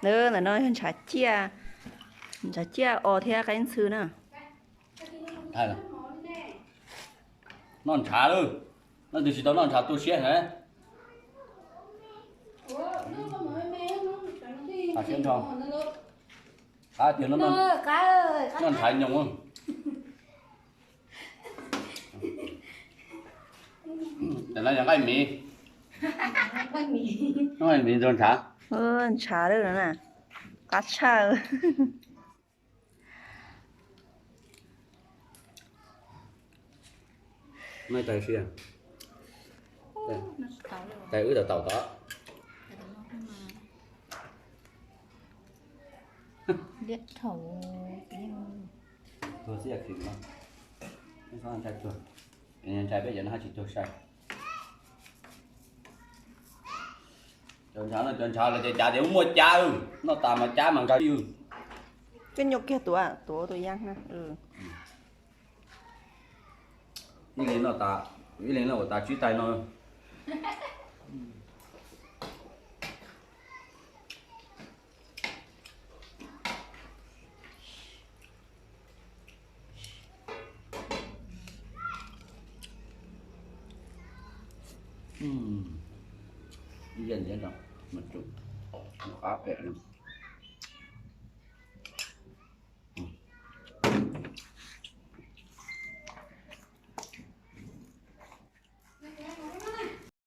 Ntawm no yog ntshav ciaj, ntshav ciaj os thiab qaib ntxhw na. Noj ntshav lawm, leej twg tsis tau noj ntshav tu siab heev. Qab tias noj ntshav nyoos. Tam no yog nqaij miv, nqaij miv ntshav. Ntshav lawm no na, qab tshaj. Tais wb tau tau tod. Tuag xwb, ntshai tuag. Ntshai peb cov no haj tsis tuag sai. Cov ntshav no cov ntshav lawv tias cav tias muaj cav, noj tas mas cav mas nkag. Peb nyuam kiag tuav, tuav tus yaj na. Ib leeg noj tas, ib leeg noj ua tas tsib tais no. Ib yam ntxiv no mas tsum qab pem no.